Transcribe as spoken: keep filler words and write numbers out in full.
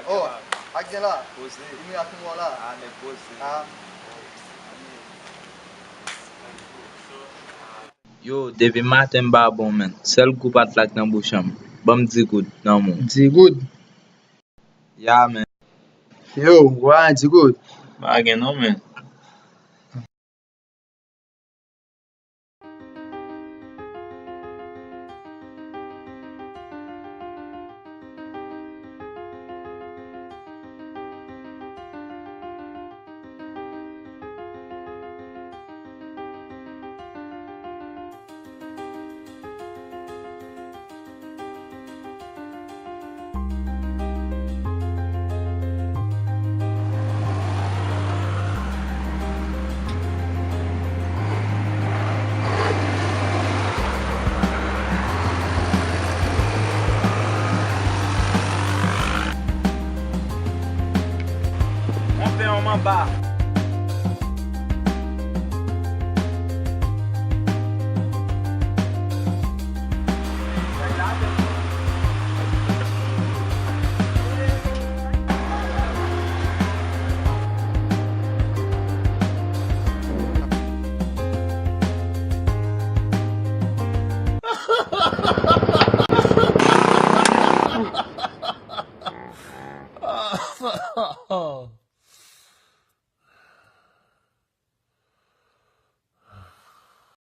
Oh, ak zen la. Poze. Li mwen ak mwen la. Ah, nèg poze. Ah. Yo, depi maten m pa bon, menn. Sèl gou pa t lak nan bouch an m. Ban m di goud nan men w. Di goud? Ya, menn. Yo, w a di goud? Pa gen non, menn. Yon pen yon manba. Oh.